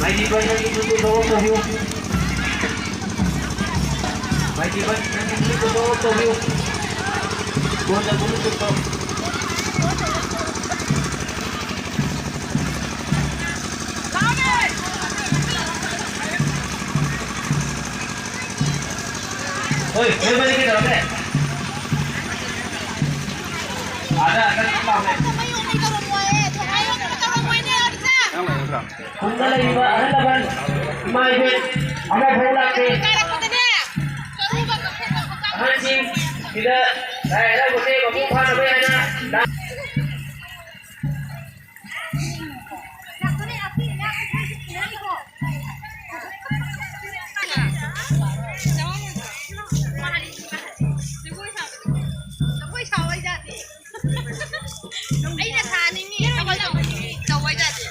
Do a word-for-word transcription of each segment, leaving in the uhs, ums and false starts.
ꯃꯥꯏꯕꯤ ꯕꯟ, ꯅꯪꯒꯤ ꯕ꯭ꯂꯨꯇꯨꯠꯇꯨ ꯑꯣꯐ ꯇꯧꯕꯤꯌꯨ꯫ ꯃꯥꯏꯕꯤ ꯕꯟ, ꯅꯪꯒꯤ ꯕ꯭ꯂꯨꯇꯨꯠꯇꯨ ꯑꯣꯐ ꯇꯧꯕꯤꯌꯨ꯫ ꯐꯣꯟꯗ ꯕ꯭ꯂꯨꯇꯨꯠꯇꯣ꯫ ꯍꯣꯏ, ꯍꯣꯏ, ꯃꯥꯏꯕꯤ ꯀꯩꯗꯧꯔꯒꯦ? ꯑꯥꯗ, ꯑꯥꯗ ꯂꯥꯎꯅꯦ꯫ ꯈꯨꯟꯗ ꯂꯩꯔꯤꯕ ꯑꯍꯜ ꯂꯃꯟ, ꯏꯃꯥ ꯏꯕꯦꯟ ꯑꯃꯐꯥꯎ ꯂꯥꯛꯇꯦ꯫ ꯑꯍꯜꯁꯤꯡ ꯁꯤꯗ ꯂꯥꯏ ꯍꯔꯥꯎꯕꯒꯤ ꯃꯄꯨꯡ ꯐꯥꯅꯕ ꯍꯥꯏꯅ ꯂꯥꯛ- ꯑꯩꯅ ꯊꯥꯅꯤꯡꯉꯤ꯫ ꯇꯧꯕ ꯌꯥꯗꯦ꯫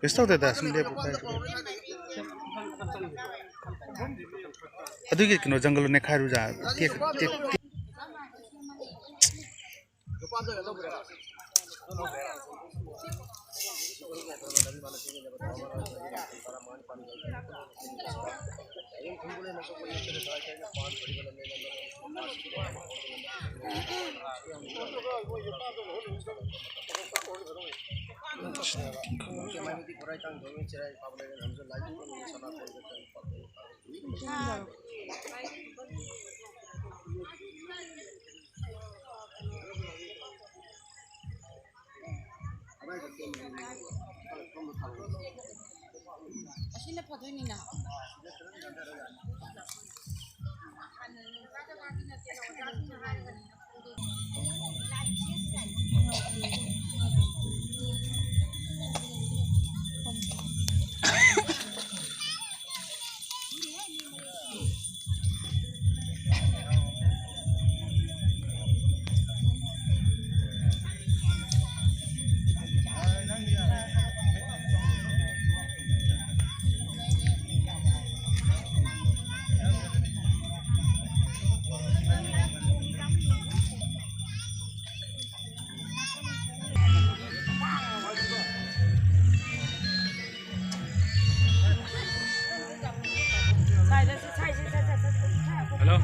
ꯀꯩꯁꯨ ꯇꯧꯗꯦꯗ, ꯁꯨꯝ ꯂꯦꯞꯄꯨ ꯀꯥꯏꯗꯦ꯫ ꯑꯗꯨꯒꯤ ꯀꯩꯅꯣ ꯖꯪꯒꯜꯗꯣ ꯅꯦꯠꯈꯥꯏꯔꯨꯖꯥ, ꯇꯦꯛ-, ꯇꯦꯛ-, ꯑꯁꯤꯅ ꯐꯗꯣꯏꯅꯤꯅ꯫ ꯍꯜꯂꯣ꯫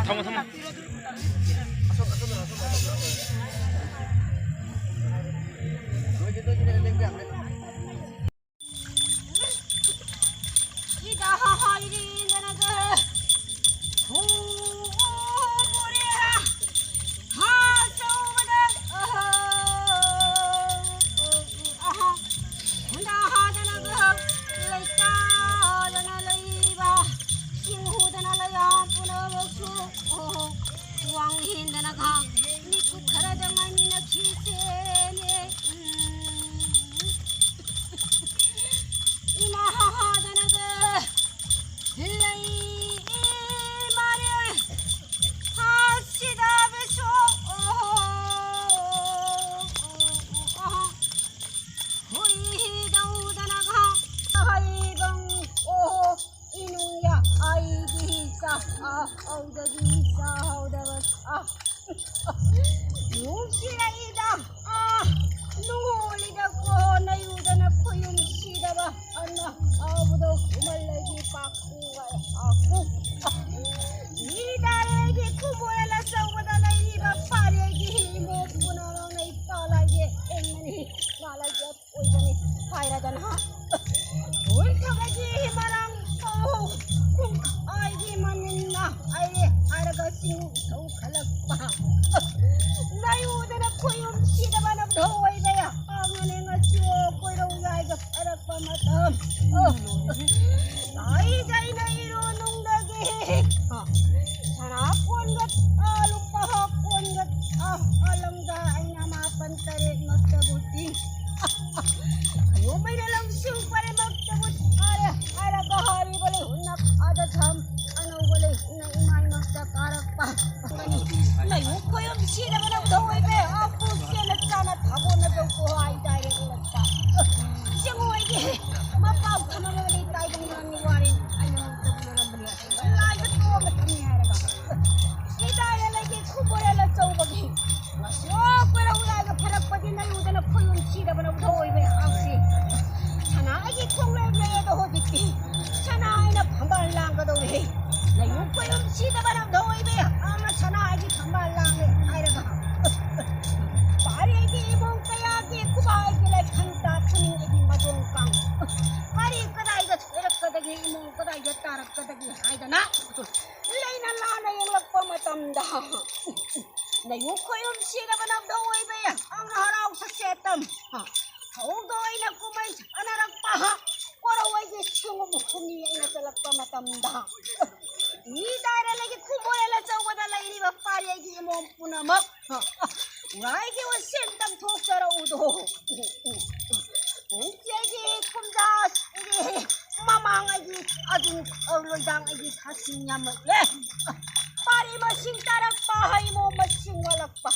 ꯊꯝꯃꯣ, ꯊꯝꯃꯣ꯫ ꯋꯥꯡꯂꯦꯟꯗꯅꯒ ꯃꯤꯀꯨꯞ ꯈꯔꯗ ꯉꯥꯏꯃꯤꯟꯅꯈꯤꯁꯦꯅꯦ꯫ ꯎꯝ꯫ ꯏꯃꯥ ꯍꯥꯗꯅꯒ ꯂꯩ ꯏꯃꯥꯅꯦ ꯍꯥꯁꯤꯗꯕꯁꯨ꯫ ꯍꯨꯏꯗꯧꯗꯅꯒ ꯍꯩꯕꯪ ꯑꯣ ꯏꯅꯨꯡꯌꯥ ꯑꯩꯒꯤ ꯆꯥ ꯑ ꯍꯧꯗꯕꯤ ꯆꯥ ꯍꯧꯗꯕ ꯑ ꯁꯤꯔꯕꯅ ꯊꯧꯑꯣꯏꯕꯦ, ꯑꯄꯨ ꯁꯦꯅ ꯆꯥꯅ ꯊꯥꯒꯣꯟꯅ ꯇꯧꯀꯣ ꯍꯥꯏ ꯇꯥꯏꯔꯦ ꯎꯔꯛꯄ꯫ ꯆꯦꯡꯉꯣꯏꯒꯤ ꯃꯄꯥꯎ ꯊꯝꯃꯒꯅꯤ ꯇꯥꯏꯕꯪ ꯃꯔꯝꯒꯤ ꯋꯥꯔꯤ ꯑꯩꯅ ꯇꯧꯅꯔꯝꯕꯅꯦ꯫ ꯂꯥꯏꯗ ꯇꯣꯛꯑꯒ ꯊꯝꯃꯤ ꯍꯥꯏꯔꯒ꯫ ꯁꯤꯗꯥꯏꯔꯦ ꯂꯩꯒꯤ ꯈꯨꯕꯣꯔꯦꯜ ꯑꯆꯧꯕꯒꯤ꯫ ꯌꯣ ꯀꯣꯏꯔꯧ ꯂꯥꯏꯒ ꯐꯔꯛꯄꯗꯤ ꯅꯌꯨꯗꯅ ꯈꯣꯏꯌꯨꯝ ꯁꯤꯔꯕꯅ ꯊꯧꯑꯣꯏꯕꯦ ꯍꯥꯎꯁꯤ꯫ ꯁꯅꯥꯒꯤ ꯈꯣꯡꯂꯩ ꯂꯩ ꯑꯗꯣ ꯍꯧꯖꯤꯛꯇꯤ ꯁꯅꯥ ꯑꯩꯅ ꯐꯝꯕꯥꯜ ꯂꯥꯡꯒꯗꯧꯔꯦ꯫ ꯅꯌꯨꯝ ꯈꯣꯏꯔꯨꯝ ꯁꯤꯗꯕ ꯅꯝꯗꯧ ꯑꯣꯏꯕ ꯌꯥꯝꯅ ꯁꯅꯥꯒꯤ ꯐꯝꯕꯥꯜ ꯂꯥꯡꯂꯦ ꯍꯥꯏꯔꯒ꯫ ꯄꯥꯔꯤꯒꯤ ꯏꯃꯨꯡ ꯀꯌꯥꯒꯤ ꯈꯨꯕꯥꯏꯒꯤ ꯂꯩꯈꯟ ꯇꯥ ꯈꯨꯅꯤꯡꯒꯤ ꯃꯇꯣꯡ ꯀꯥꯡ꯫ ꯄꯥꯔꯤ ꯀꯗꯥꯏꯗ ꯁꯣꯏꯔꯛꯀꯗꯒꯦ, ꯏꯃꯨꯡ ꯀꯗꯥꯏꯗ ꯇꯥꯔꯛꯀꯗꯒꯦ ꯍꯥꯏꯗꯅ ꯂꯩꯅ ꯂꯥꯅ ꯌꯦꯡꯂꯛꯄ ꯃꯇꯝꯗ ꯅꯌꯨꯝ ꯈꯣꯏꯔꯨꯝ ꯁꯤꯗꯕ ꯅꯝꯗꯧ ꯑꯣꯏꯕ ꯌꯥꯝꯅ ꯍꯔꯥꯎ ꯁꯛꯁꯦꯠꯇꯝ꯫ ꯍꯧꯗꯣꯏꯅ ꯀꯨꯝꯍꯩ ꯁꯥꯟꯅꯔꯛꯄ ꯀꯣꯔꯧ ꯑꯩꯒꯤ ꯁꯨꯡꯎ ꯃꯈꯨꯝꯅꯤ ꯑꯩꯅ ꯆꯠꯂꯛꯄ ꯃꯇꯝꯗ ꯏ ꯗꯥꯏꯔ ꯂꯩꯒꯤ ꯈꯨꯝꯕꯣꯔꯦꯜ ꯑꯆꯧꯕꯗ ꯂꯩꯔꯤꯕ ꯄꯥꯔꯤ ꯑꯩꯒꯤ ꯏꯃꯣꯝ ꯄꯨꯝꯅꯃꯛ ꯎꯔꯥꯏꯒꯤ ꯎꯁꯦꯟ ꯇꯝꯊꯣꯛꯆꯔꯛꯎꯗꯣ꯫ ꯄꯨꯡꯆꯦꯒꯤ ꯈꯨꯝꯖꯥꯁꯤꯒꯤ ꯃꯃꯥꯡ ꯑꯩꯒꯤ ꯑꯗꯨ ꯂꯣꯏꯗꯥꯡ ꯑꯩꯒꯤ ꯊꯥꯁꯤꯡ ꯌꯥꯝꯃꯛꯂꯦ꯫ ꯄꯥꯔꯤ ꯃꯁꯤꯡ ꯇꯥꯔꯛꯄ ꯍꯩꯃꯣ ꯃꯁꯤꯡ ꯋꯥꯠꯂꯛꯄ꯫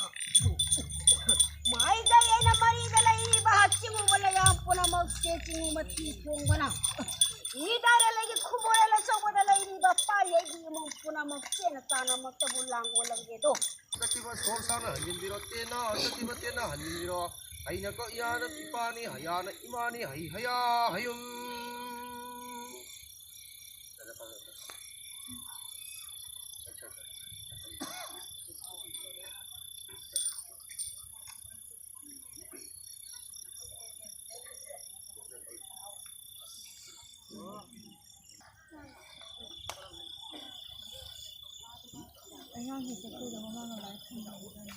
ꯃꯥꯏꯗ ꯑꯩꯅ ꯃꯔꯤꯗ ꯂꯩꯔꯤꯕ ꯆꯤꯡꯉꯨꯕ ꯂꯩꯌꯥꯝ ꯄꯨꯝꯅꯃꯛꯁꯦ ꯆꯤꯡꯉꯨ ꯃꯊꯤ ꯊꯣꯡꯕꯅ ꯏ ꯗꯥꯏꯔ ꯂꯩꯒꯤ ꯈꯨꯃꯣꯔꯦꯜ ꯑꯆꯧꯕꯗ ꯂꯩꯔꯤꯕ ꯄꯥꯔꯤ ꯑꯩꯒꯤ ꯏꯃꯨꯡ ꯄꯨꯝꯅꯃꯛꯁꯦꯅ ꯆꯥꯅꯃꯛꯇꯕꯨ ꯂꯥꯡꯒꯣꯜ ꯂꯝꯒꯦꯗꯣ꯫ ꯆꯠꯈꯤꯕ ꯁꯣꯔ ꯁꯥꯅ ꯍꯟꯖꯤꯟꯕꯤꯔꯣ, ꯇꯦꯟꯅ ꯆꯠꯈꯤꯕ ꯇꯦꯟꯅ ꯍꯟꯖꯤꯟꯕꯤꯔꯣ꯫ ꯍꯩꯅꯀꯣ ꯏꯌꯥꯅ ꯏꯄꯥꯅꯤ, ꯍꯌꯥꯅ ꯏꯃꯥꯅꯤ, ꯍꯩ ꯍꯌꯥ ꯍꯌꯨꯝ꯫ ꯑꯉꯥꯡꯁꯦ ꯆꯠꯇꯣꯏꯗꯣ ꯃꯃꯥꯅ ꯂꯥꯏꯔꯤꯛ ꯊꯝꯃꯝꯃꯦ꯫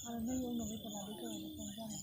ꯑꯗꯣ ꯅꯣꯏ ꯌꯨꯝꯗꯗꯤ ꯀꯃꯥꯏꯅ ꯇꯧꯔꯤꯅꯣ?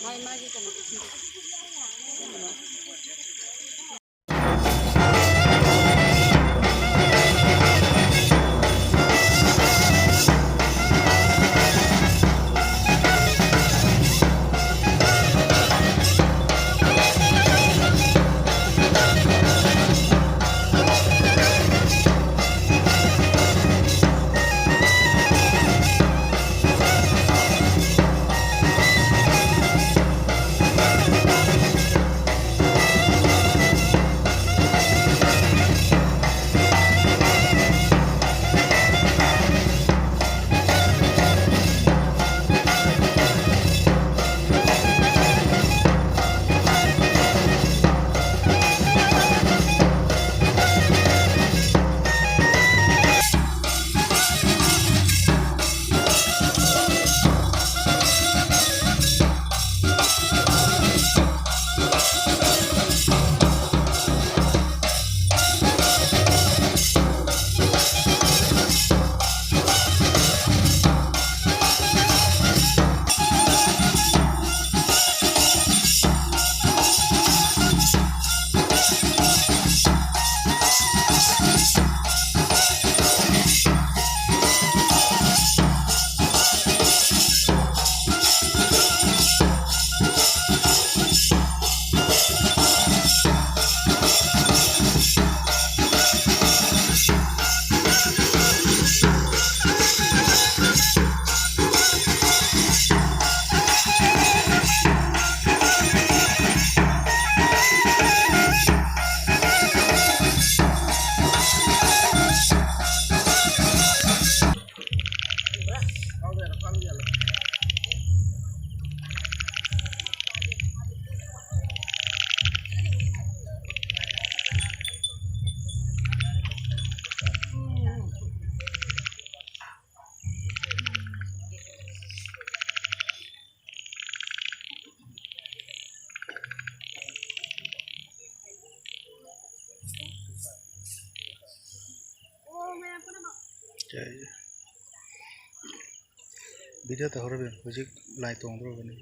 ꯃꯥꯏ ꯃꯥꯒꯤ ꯀꯩꯅꯣ꯫ ꯚꯤꯗꯤꯑꯣ ꯇꯧꯍꯧꯔꯕꯅꯤ, ꯍꯧꯖꯤꯛ ꯂꯥꯏ ꯇꯣꯡꯗꯧꯔꯕꯅꯤ꯫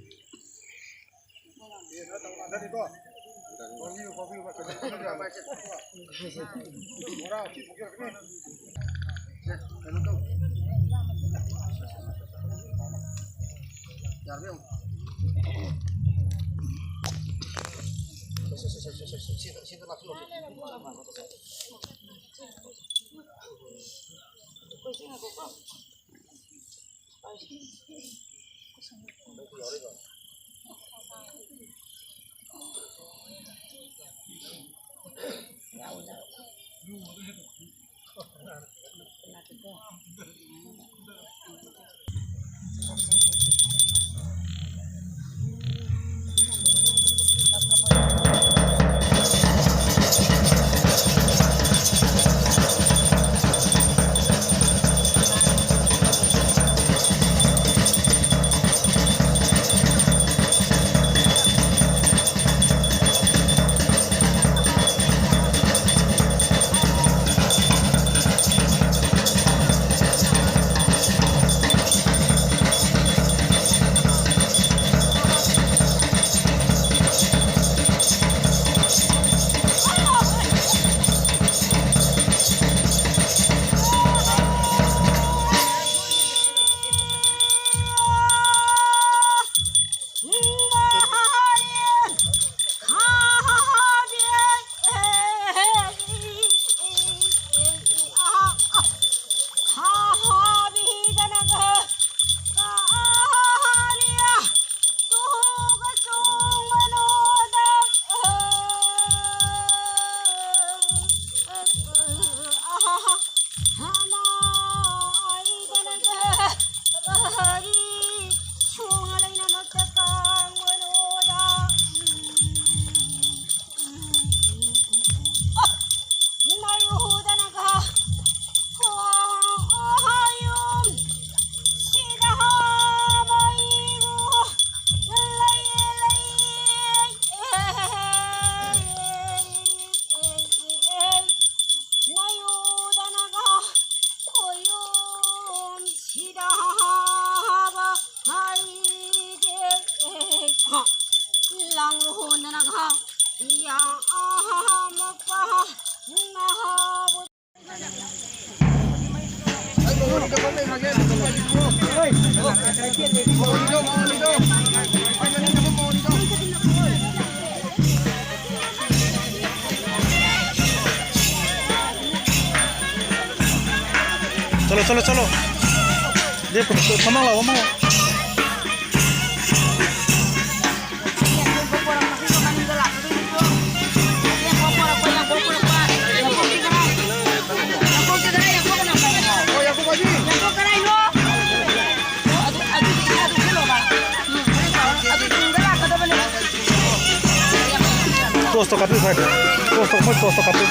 चलो, चलो, चलो। देखो, तो सामान लाओ, सामान लाओ। Toast ꯀꯥꯞꯄꯤꯌꯨ ꯁ꯭ꯋꯥꯏꯗ꯫ Toast ꯃꯣꯏ toast ꯀꯥꯞꯄꯤꯌꯨ꯫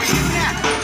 ꯁꯤꯕꯅꯦ꯫